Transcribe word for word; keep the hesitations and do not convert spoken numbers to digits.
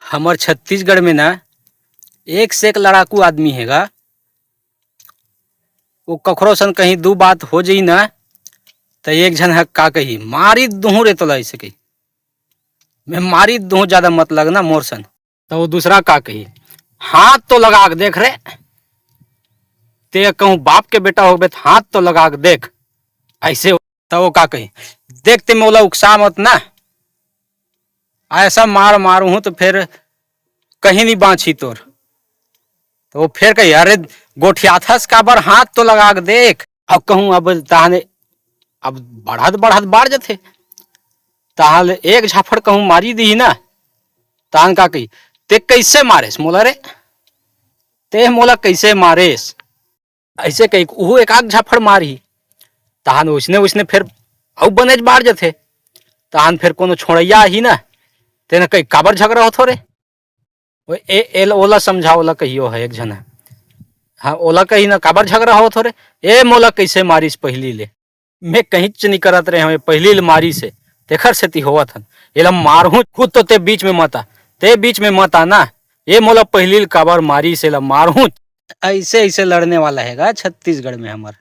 हमर छत्तीसगढ़ में ना एक से एक लड़ाकू आदमी हे गा। वो कखरो सन कहीं दू बात हो जई ना, त एक झन ह का कही, "मारी दुहूँ रे तोला," ऐसे कही, "मैं मारी दुहूँ, ज्यादा मत लगना मोर सन।" त वो दूसरा का कही, "हाथ तो लगा के देख रे, ते कहूँ बाप के बेटा होबे त हाथ तो लगा के देख।" ऐसे त वो का कही, "देख ते मोला उकसा मत ना, ऐसा मार मारूँ तो फिर कहीं नहीं बाँची तोर।" त वो फिर कही, "अरे गोठियाथस काबर, हाथ तो लगा के देख।" अब कहूँ अब तहने अब बढ़त बढ़त बाढ़ जथे, तहन एक झापड़ कहूँ मारी दिही ना, तहन का कही, "ते कैसे मारेस मोला रे? ते मोला कैसे मारेस?" ऐसे कही उहू एक आग झापड़ मारही। तहन उसने उसने फिर अउ बनेच बाढ़ जथे। तहन फिर कोनो छोड़ैया आही ना, तेने कही, "काबर झगड़ा होथो रे?" ओ, ए, ए, ओला समझा, ओला कहियो है एक झन है। हाँ, ओला कही ना, "काबर झगड़ा होथो रे? ए मोला कैसे मारिस पहिली ले? मैं कहींच नहीं करत रहे हवे, पहिली ले मारिस हे, तेखर सेती होवत हन। एला मारहूँ, खुद तो ते बीच में मत आ, ते बीच में मत आ ना। ए मोला पहिली ले काबर मारिस, एला मारहूँ।" ऐसे ऐसे लड़ने वाला है गा छत्तीसगढ़ में हमर।